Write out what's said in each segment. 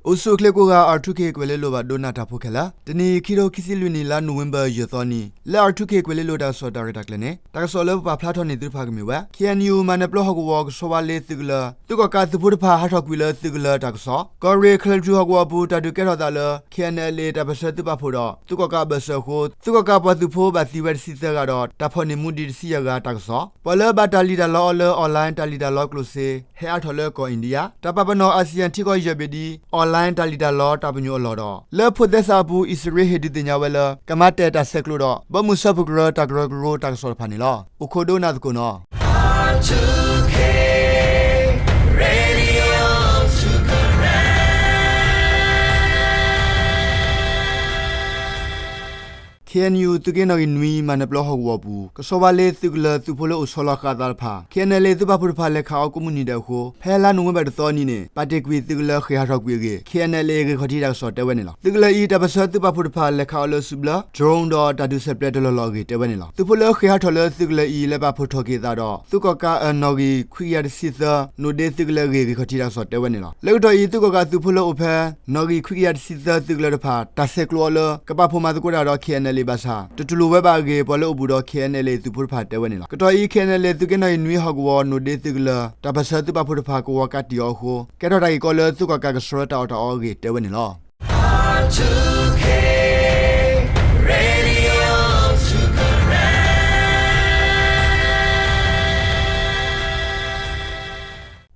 အိၣ်ဆူၣ်အိၣ်ချ့ကိးဂၤ R two K ကွဲၤလ့လိၤဘၣ်ဒိကနၣ်တၢ်ဖိခဲလၢာ်, တနံၤအံၤ ခံထိခံဆံလွံၢ်နံၣ် လါနိၣ်ဝ့ဘၢၣ် ယဲၢ်သီနံၤ လၢ R two K ကွဲၤလ့လိၤတၢ်ကစီၣ်တၢ်ရဲၣ်တၢ်ကျဲၤန့ၣ် တၢ်ကစီၣ်လၢပပာ်ဖျါထီၣ်န့ၢ်သုတဖၣ်ကမ့ၢ်ဝဲ KNU မၤနၢၤပျီဟီၣ်ကဝီၤ ကဆီဝါလ့သုးကလၢၤ သုးကီၣ်ကးသုးဖိတဖၣ်ဟးထီၣ်ကွံာ်လၢသုးကလၢၤတၢ်ကစီၣ်, ကီၢ်ရ့ၣ်ကၠဲၤလွံၢ်ထူၣ်ဟီၣ်ကဝီၤအပူၤ တၢ်ဒုးကဲထီၣ်သးလၢ KNLA တၢ်ပၢၢ်ဆၢသုးပာ်ဖှိၣ်ဒီး သုးကီၣ်ကးအဘၢၣ်စၢၤအဃိ သုးကီၣ်ကးပှၤသုးဖိဘၣ်သံဝဲတဆံသၢဂၤဒီး တၢ်ဖီၣ်န့ၢ်မူဒံးတဆံယဲၢ်ဂၤတၢ်ကစီၣ်, ပှၤလၢဘၣ်တၢ်လံၣ်တၢ်လီအီၤလၢ online တၢ်လံၣ်တၢ်လီကျိၣ်စ့ ဟဲအါထီၣ်လၢကီၢ်အ့ၣ်ဒံယါ, တၢ်ပာ်ပနီၣ် ASEAN ထံကီၢ်ယဲၢ်ဘ့ၣ်ဒ် online တၢ်လံၣ်တၢ်လီတၢ်ပညိၣ်အလီၢ်ဒီး လၢဖိးသဲစးအပူၤ အံၣ်စရ့လးဟ့ၣ်ဒုးသ့ၣ်ညါဝဲလၢ ကမၤတဲာ်တၢ်ဆဲးကျိးဒီး ဘီမုၢ်စၢဖှိၣ်ကရၢတၢ်ကရၢကရိတၢ်ကစီၣ်တဖၣ်န့ၣ်လီၤ. အိၣ်ခိးဒိကနၣ်သကိးနီၤ. ခ့ၣ်အဲၣ်အန်ယူၣ် သုးက့နီၣ်ဂံၢ်နွံ မၤနၢၤပျီဟီၣ်ကဝီၤအပူၤ ကဆီဝါလ့သုးကလၢၤသုးဖိလၢအိၣ်ဆီလီၤဃာ်အသးတဖၣ် KNLA သုးပာ်ဖှိၣ်တဖၣ်လဲၤခးအီၤကိးမုၢ်နံၤဒဲးအဃိ ဖဲလါနိၣ်ဝ့ဘၢၣ်တသီအနံၤန့ၣ် ဘၣ်တ့ၢ်ကွံာ်သုးကလၢၤဃ့ၢ်ဟးထီၣ်ကွံာ်အဂ့ၢ် KNLA ဂ့ၢ်ခီၣ်ထံးတၢ်ကစီၣ်တဲဝဲန့ၣ်လီၤ. သုးကလၢၤအံၤ တၢ်ပၢၢ်ဆၢသုးပာ်ဖှိၣ်တဖၣ်လဲၤခးအီၤလၢစုဘျၢ drone ဒီးတၢ်ဒုးစဲးပျဲတလီၢ်လီၢ်အဂ့ၢ်တဲဝဲန့ၣ်လီၤ. သုးဖိလၢဃ့ၢ်ဟးထီၣ်လၢသုးကလၢၤအံၤ လဲၤပာ်ဖှိၣ်ထီၣ်က့ၤအသးဒီး သုးကီၣ်ကးအနီၣ်ဂံၢ်ခွံကယၤတဆံသၢ နိၣ်ဒ့သုးကလၢၤအဂ့ၢ် ဂ့ၢ်ခီၣ်ထံးတၢ်ကစီၣ်တဲဝဲန့ၣ်လီၤ. လၢကတီၢ်အံၤ သုးကီၣ်ကးသုးဖိလၢအိၣ်ဖဲ နီၣ်ဂံၢ်ခွံကယၤတဆံသၢသုးကလၢၤတဖၣ် တၢ်ဆဲးကျိးအီၤလၢ ကပာ်ဖှိၣ်မၤသကိးတၢ်ဒီး KNLA ဘၣ်ဆၣ် တတူၢ်လိာ်ဝဲဘၣ်အဂ့ၢ် ပှၤလၢအိၣ်ဘူးဒီး KNLA သုးဖိတဖၣ်တဲဝဲန့ၣ်လီၤ. ကတီၢ်အံၤ KNLA သုးက့နီၣ်ဂံၢ်နွံဟီၣ်ကဝီၤ နိၣ်ဒ့သုးကလၢၤ တၢ်ပၢၢ်ဆၢသုးပာ်ဖှိၣ်တဖၣ် ကဝီၤကးတံာ်အီၤအဃိ ကဲထီၣ်တၢ်ဂ့ၢ်ကီလၢသုးကီၣ်ကးကဆှၢတၢ်အီၣ်တၢ်အီအဂ့ၢ်တဲဝဲန့ၣ်လီၤ.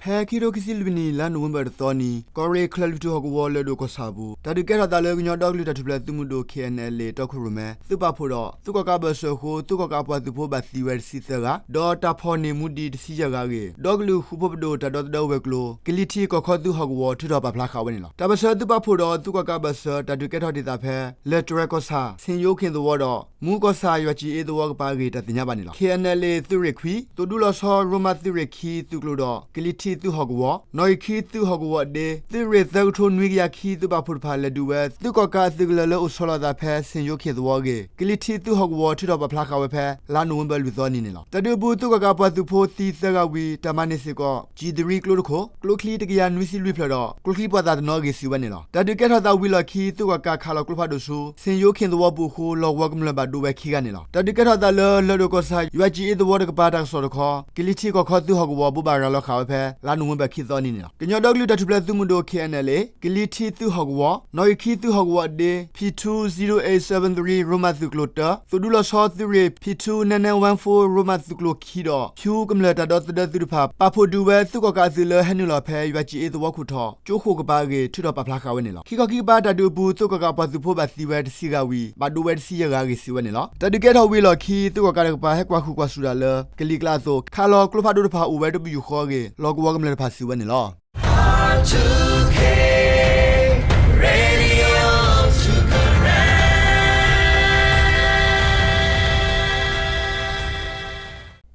ဖဲခံထိခံဆံလွံၢ်နံၣ် လါနိၣ်ဝ့ဘၢၣ်တသီနံၤ ကီၢ်ရ့ၣ်ကၠဲၤလွံၢ်ထူၣ်ဟီၣ်ကဝီၤလၢၢ်ဒိၣ်ကီၢ်ဆၣ်အပူၤ တၢ်ဒုးကဲထီၣ်သးလၢကညီဒီကလုာ်တၢ်ထူၣ်ဖျဲးသုးမုၢ်ဒိၣ် KNLA တီခိၣ်ရိၣ်မဲ သုးပာ်ဖှိၣ်ဒီး သုးကီၣ်ကးအဘၢၣ်စၢၤအဃိ သုးကီၣ်ကးအပှၤသုးဖိဘၣ်သံဝဲတဆံသၢဂၤ ဒီးတၢ်ဖီၣ်န့ၢ်မူဒံးတဆံယဲၢ်ဂၤအဂ့ၢ် ဒီကလုာ်ဃူဖိးပဒိၣ်တၢ်ဒီသဒၢဝဲၤကျိၤ ကလံၤထံးကီၢ်ခီသုးဟီၣ်ကဝီၤ ထုးထီၣ်ပာ်ဖျါဃာ်ဝဲန့ၣ်လီၤ. တၢ်ပၢၢ်ဆၢသုးပာ်ဖှိၣ်ဒီးသုးကီၣ်ကးအဘၢၣ်စၢၤ တၢ်ဒုးကဲထီၣ်ဒံးသးဖဲ လဲၣ်တြဲၤကီၢ်ဆၣ် ဆ့ၣ်ယိၤခ့ၣ်သဝီဒီး မူကီၢ်ဆၣ်ယွၤစံၣ်အ့သဝီကပၤအဂ့ၢ် တၢ်သ့ၣ်ညါဘၣ်န့ၣ်လီၤ. KNLA သုးရ့ၣ်ခွံ သိၣ်ဒူလီၤဆီ ရိမးသုးရ့ၣ်ခံသုးကျိၤဒီး ကလံၤထံးသုးဟီၣ်ကဝီၤ နီၣ်ဂံၢ်ခံသုးဟီၣ်ကဝီၤအဒ့ သုးရ့ၣ်သၢကထိနွံကယၤခံ သုးပာ်ဖှိၣ်တဖၣ်လဲၤဒုးဝဲ သုးကီၣ်ကးအသုးကလၢၤလၢအိၣ်ဆီလီၤအသးဖဲ ဆ့ၣ်ယိၤခ့ၣ်သဝီအဂ့ၢ် ကလံၤထံးသုးဟီၣ်ကဝီၤ ထုးထီၣ်ပာ်ဖျါဃာ်ဝဲဖဲ လါနိၣ်ဝ့ဘၢၣ်လွံၢ်သီနံၤန့ၣ်လီၤ. တၢ်ဒုးအပူၤ သုးကီၣ်ကးပှၤသုးဖိသံသၢဂၤဝံၤ တၢ်မၤန့ၢ်စ့ၢ်ကီး ကၠံၣ်သရံကျိတခိၣ်, ကျိချံတကယၤနွံဆံလွံၢ်ဖျၢၣ်ဒီး ကျိချံပှာ်သၣ်တနီၤအဂ့ၢ်စံးဝဲန့ၣ်လီၤ. တၢ်ဒုးကဲထီၣ်သးဝံၤအလီၢ်ခံ သုးကီၣ်ကးခးလီၤကျိဖးဒိၣ်ဆူ ဆ့ၣ်ယိၤခ့ၣ်သဝီပူၤအဃိ လီၢ်ကဝီၤကမျၢၢ်ဘၣ်ဒိဝဲခံဂၤန့ၣ်လီၤ. တၢ်ဒုးကဲထီၣ်သးလၢ လၢၢ်ဒိၣ်ကီၢ်ဆၣ် ယွၤစံၣ်အ့သဝီတကပၤတၢ်ကစီၣ်တခီ ကလံၤထံးကီၢ်ခီသုးဟီၣ်ကဝီၤ ဘိးဘၣ်ရၤလီၤဃာ်ဝဲဖဲ လါနိၣ်ဝ့ဘၢၣ်ခံသီနံၤန့ၣ်လီၤ. ကညီဒီကလုာ်တၢ်ထူၣ်ဖျဲးသုးမုၢ်ဒိၣ် KNLA ကလံၤထံးသုးဟီၣ်ကဝီၤ, နီၣ်ဂံၢ်ခံသုးဟီၣ်ကဝီၤအဒ့ P two zero eight seven three ရိမးသုးကျိၤတၢ, သိၣ်ဒူလီၤဆီသုးရ့ၣ် P two nine nine one four ရိမးသုးကျိၤခံဒီး ဖြူကမျၢၢ်တၢ်ဒီသဒၢသုးတဖၣ် ပာ်ဖှိၣ်ဒုးဝဲ သုးကီၣ်ကးအသုးလၢဟဲနုာ်လီၤဖဲ ယွၤစံၣ်အ့သဝီခိၣ်ထီၣ် ကၠိဃိၣ်ကပၤအဂ့ၢ် ထုးထီၣ်ပာ်ဖျါဃာ်ဝဲန့ၣ်လီၤ. ခံခီခံကပၤတၢ်ဒုးအပူၤ သုးကီၣ်ကးပှၤသုးဖိဘၣ်သံဝဲတဆံဂၤဝံၤ ဘၣ်ဒိဝဲတဆံယဲၢ်ဂၤအဂ့ၢ်စံးဝဲန့ၣ်လီၤ. တၢ်ဒုးကဲထီၣ်ဝံၤအလီၢ်ခံ သုးကီၣ်ကးတကပၤ ဟဲကွၢ်ဃုာ်ကွၢ်စူၣ်တၢ်လၢ ကလံၤကျါအသိး ခးလီၤကျိဖးဒိၣ်တဖၣ်အိၣ်ဝဲတပယူာ်ဃီအဂ့ၢ် လီၢ်ကဝီၤကမျၢၢ်တဖၣ်စံးဝဲန့ၣ်လီၤ.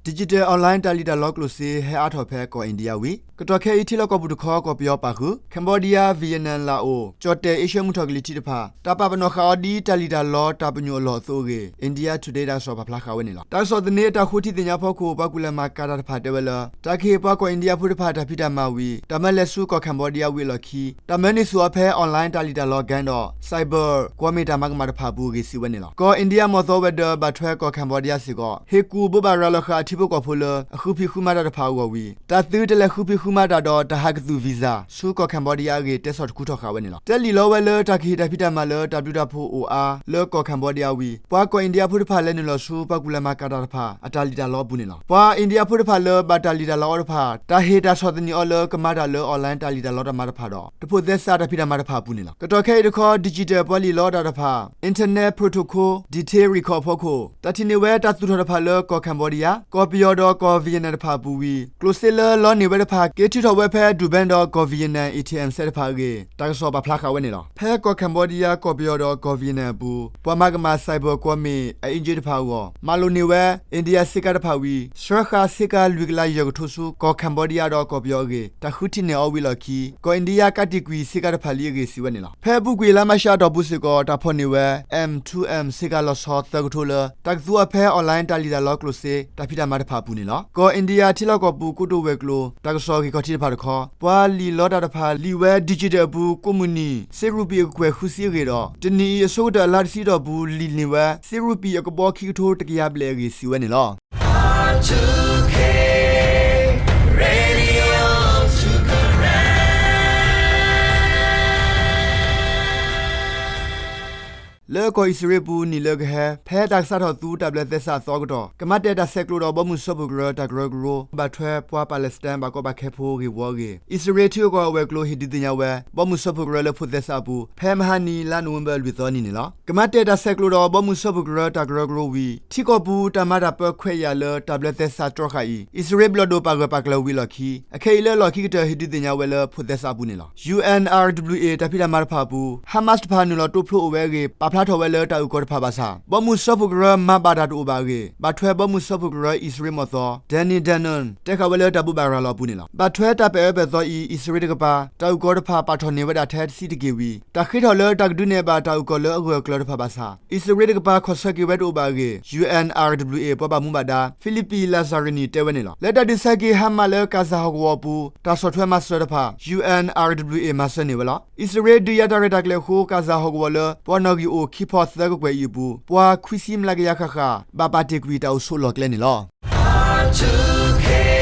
Digital online တၢ်လံၣ်တၢ်လီကျိၣ်စ့ ဟဲအါထီၣ်ဖဲကီၢ်အ့ၣ်ဒံယါဝံၤ ကတီၢ်ခဲအံၤ ထံလီၢ်ကီၢ်ပူၤတခီ ကီၢ်ပယီၤပာ်ဃုာ် Cambodia, Vietnam, Laos ကၠီၣ်တဲၣ်အ့ရှၢၣ်မုၢ်ထီၣ်ကလံၤထံးတဖၣ် တၢ်ပာ်ပနီၣ်ဃာ်အီၤဒ်တၢ်လံၣ်တၢ်လီတၢ်ပညိၣ်အလီၢ်အသိးအဂ့ၢ် India Today တၢ်ကစီၣ်ပာ်ဖျါဃာ်ဝဲန့ၣ်လီၤ. တၢ်ကစီၣ်သန့အတၢ်ဃိထံသ့ၣ်ညါဖီခိၣ် ပှၤကူၣ်လဲၤမၤကၤတၢ်တဖၣ်တဲဝဲလၢ တၢ်ကဟ့ၣ်ပှၤကီၢ်အ့ၣ်ဒံယါဖိတဖၣ်တၢ်ဖံးတၢ်မၤဝံၤ တၢ်မၢလဲၤဆူကီၢ် Cambodia ဝံၤအလီၢ်ခံ တၢ်မၢန့ၢ်ဆူၣ်အီၤဖဲ online တၢ်လံၣ်တၢ်လီ game ဒီး cyber ကွီၢ်မ့ၢ်တၢ်မၤကမၣ်တဖၣ်အပူၤအဂ့ၢ်စံးဝဲန့ၣ်လီၤ. ကီၢ်အ့ၣ်ဒံယါ မီၢ်သီဝဲၤဒၢး ဘၣ်ထွဲကီၢ် Cambodia စ့ၢ်ကီး ဟ့ၣ်ကူၣ်ဘိးဘၣ်ရၤလီၤဃာ်အထံဖိကီၢ်ဖိလၢ အဃုဖံးဃုမၤတၢ်တဖၣ်အဂီၢ်ဝံၤ တၢ်သုတလဲၤဃုဖံးဃုမၤတၢ်ဒီး တၢ်ဟးကသုၣ် visa ဆူကီၢ် Cambodia အဂ့ၢ် တဲဆီၣ်တခူထီၣ်ဃာ်ဝဲန့ၣ်လီၤ. တဲလံာ်လီၤဝဲလၢ တၢ်ကဟ့ၣ်တၢ်ဖံးတၢ်မၤလၢ တၢ်ဘျုးတၢ်ဖှိၣ်အိၣ်အါ လၢကီၢ် Cambodia ဝံၤ ပှၤကီၢ်အ့ၣ်ဒံယါဖိတဖၣ်လဲၤနုာ်လီၤဆူ ပှၤကူၣ်လဲၤမၤကၤတၢ်တဖၣ် အတၢ်လံၣ်တၢ်လီအပူၤန့ၣ်လီၤ. ပှၤအ့ၣ်ဒံယါဖိတဖၣ်လၢ ဘၣ်တၢ်လံၣ်တၢ်လီအီၤတဖၣ် တၢ်ဟ့ၣ်တၢ်ဆီၣ်သနံးအီၤလၢ ကမၤတၢ်လၢ online တၢ်လံၣ်တၢ်လီတၢ်မၤတဖၣ်ဒီး တဖိးသဲစးတၢ်ဖံးတၢ်မၤတဖၣ်အပူၤန့ၣ်လီၤ. ကတီၢ်ခဲအံၤတခီ digital ပှၤလံၣ်လီတၢ်တဖၣ် Internet Protocol Detail Record အဖီခိၣ် တၢ်ထံၣ်န့ၢ်ဝဲတၢ်သူၣ်ထီၣ်တဖၣ်လၢ ကီၢ် Cambodia ကီၢ် ကီၢ်ပယီၤဒီးကီၢ် Vietnam တဖၣ်အပူၤဝံၤ ကျိၣ်စ့လၢလီန့ၢ်ဝဲတဖၣ် က့ၤထုးထီၣ်ဝဲဖဲ ဒူဘဲဒီးကီၢ် Vietnam ATM စဲးတဖၣ်အဂ့ၢ် တၢ်ကစီၣ်ပာ်ဖျါဃာ်ဝဲန့ၣ်လီၤ. ဖဲကီၢ် Cambodia ကီၢ်ပယီၤဒီးကီၢ် Vietnam အပူၤ ပှၤမၤကမၣ် cyber ကွီၢ်မ့ၣ် အအ့ကၠ့တဖၣ်အဂီၢ် မၤလိာ်န့ၢ်ဝဲ India စ့ကၤတဖၣ်ဝံၤ ဆှၢဃာ်စ့ကၤလွံၢ်ကလးယဲၢ်ကထိဆူ ကီၢ် Cambodia ဒီးကီၢ်ပယီၤအဂ့ၢ် တၢ်ဃုထံၣ်န့ၢ်အီၤဝံၤအလီၢ်ခံ ကီၢ် India ကးတံာ်ကွံာ်စ့ကၤတဖၣ်လံအဂ့ၢ် စံးဝဲန့ၣ်လီၤ. ဖဲအပူၤကွံာ်လါမးရှးအတီၢ်ပူၤစ့ၢ်ကီး တၢ်ဖီၣ်န့ၢ်ဝဲ M two M စ့ကၤလီၤဆီသၢကထိလၢ တၢ်ကသူအီၤဖဲ online တၢ်လံၣ်တၢ်လီကျိၣ်စ့ တၢ်ဖံးတၢ်မၤတဖၣ်အပူၤန့ၣ်လီၤ. ကီၢ် India ထံလီၢ်ကီၢ်ပူၤ ကိတိာ်ဝဲၤကျိၤ တၢ်ကစီၣ်ဂ့ၢ်ခီၣ်ထံးတဖၣ်တခီ ပှၤလံၣ်လီတၢ်တဖၣ် လံၣ်ဝဲ digital အပူၤ ကိးမုၢ်နံၤ စ့ရူးပံၤအကကွဲၢ်ဃုဆံအဂ့ၢ်ဒီး တနံၣ်အံၤအဆိကတၢၢ် လါတဆံအတီၢ်ပူၤ လံၣ်န့ၢ်ဝဲ စ့ရူးပံၤအကဘီခံကထိတကယၤဘျဲၣ်အဂ့ၢ် စံးဝဲန့ၣ်လီၤ. လၢကီၢ်အံၣ်စရ့လးအပူၤ နံၣ်လၢကဟဲ ဖဲတၢ်ကစးထီၣ်သူတၢ်ဘျၢသဲစးအသီအကတီၢ် ကမၤတဲာ်တၢ်ဆဲးကျိးဒီးဘီမုၢ်စၢဖှိၣ်ကရၢတၢ်ကရၢကရိ ဘၣ်ထွဲပှၤ Palestine ဘၣ်ကီဘၣ်ခဲဖိဂ့ၢ်ဝီအဂ့ၢ် အံၣ်စရ့လးထံဂုၤကီၢ်ဂၤအဝဲၤကျိၤ ဟ့ၣ်ဒုးသ့ၣ်ညါဝဲ ဘီမုၢ်စၢဖှိၣ်ကရၢလၢဖိးသဲစးအပူၤ ဖဲမဟါနံၤ လါနိၣ်ဝ့ဘၢၣ် လွံၢ်သီနံၤန့ၣ်လီၤ. ကမၤတဲာ်တၢ်ဆဲးကျိးဒီးဘီမုၢ်စၢဖှိၣ်ကရၢတၢ်ကရၢကရိဝံၤ ထံကီၢ်ပူၤတၢ်မၤတၢ်ပၢခွဲးယာ်လၢတၢ်ဘျၢသဲစးတြီဃာ်အံၤ အံၣ်စရ့လးဘျီၣ်ဒိၣ်ပာ်ဂၢၢ်ပာ်ကျၢၤဝံၤအလီၢ်ခံ အခဲအံၤလၢအလီၢ်ခံကတၢၢ် ဟ့ၣ်ဒုးသ့ၣ်ညါဝဲလၢဖိးသဲစးအပူၤန့ၣ်လီၤ. U N R W A တၢ်ဖံးတၢ်မၤတဖၣ်အပူၤ Hamas တဖၣ်နုာ်လီၤတိဖျိအိၣ်ဝဲအဂ့ၢ် ပာ်ဖျါထီၣ်ဝဲလၢတၢ်အုၣ်ကီၤတဖၣ်ဘၣ်ဆၣ် ဘီမုၢ်စၢဖှိၣ်ကရၢမၤဘၣ်တၢ်တအိၣ်ဘၣ်အဂ့ၢ် ဘၣ်ထွဲဘီမုၢ်စၢဖှိၣ်ကရၢအံၣ်စရ့လးမီၢ်သီ Danny Danon တဲဃာ်ဝဲလၢတၢ်ဘိးဘၣ်ရၤလီၤအပူၤန့ၣ်လီၤ. ဘၣ်ထွဲတၢ်ပာ်အၢပာ်သီအံၤ အံၣ်စရ့လးတကပၤ တၢ်အုၣ်ကီၤတဖၣ်ပာ်ထီၣ်န့ၢ်ဝဲဒၣ်ထဲတဆံးတက့ၢ်ဝံၤ တၢ်ဃ့ထီၣ်လၢတၢ်ကဒုးနဲၣ်ဘၣ်တၢ်အုၣ်ကီၤလၢအဂၢၢ်အကျၢၤတဖၣ်ဘၣ်ဆၣ် အံၣ်စရ့လးတကပၤခီၣ်ဆၢက့ၤဝဲတအိၣ်ဘၣ်အဂ့ၢ် U N R W A ပှၤဘၣ်မူဘၣ်ဒါ Philippe Lazzarini တဲဝဲန့ၣ်လီၤ. လၢတၢ်ဒုးဆဲးက့ၤ Hamas လၢကၤစၤဟီၣ်ကဝီၤအပူၤ တၢ်ဆီၣ်ထွဲမၤစၢၤတဖၣ် U N R W A မၤစၢၤန့ၢ်ဝဲလီၤ. အံၣ်စရ့လးဒုးယၤတၢ်ရဲၣ်တၢ်ကျဲၤအဃိ ကၤစၤဟီၣ်ကဝီၤလၢ ပှၤနီၣ်ဂံၢ်အိၣ်ခံဖီသၢကကွဲၢ်အံၤအပူၤ ပှၤခွံဆံမျးကယၤဃၣ်ဃၣ် ဘၣ်ပာ်တ့ၢ်ကွံာ်တၢ်အိၣ်ဆိးလီၢ်ကျဲန့ၣ်လီၤ.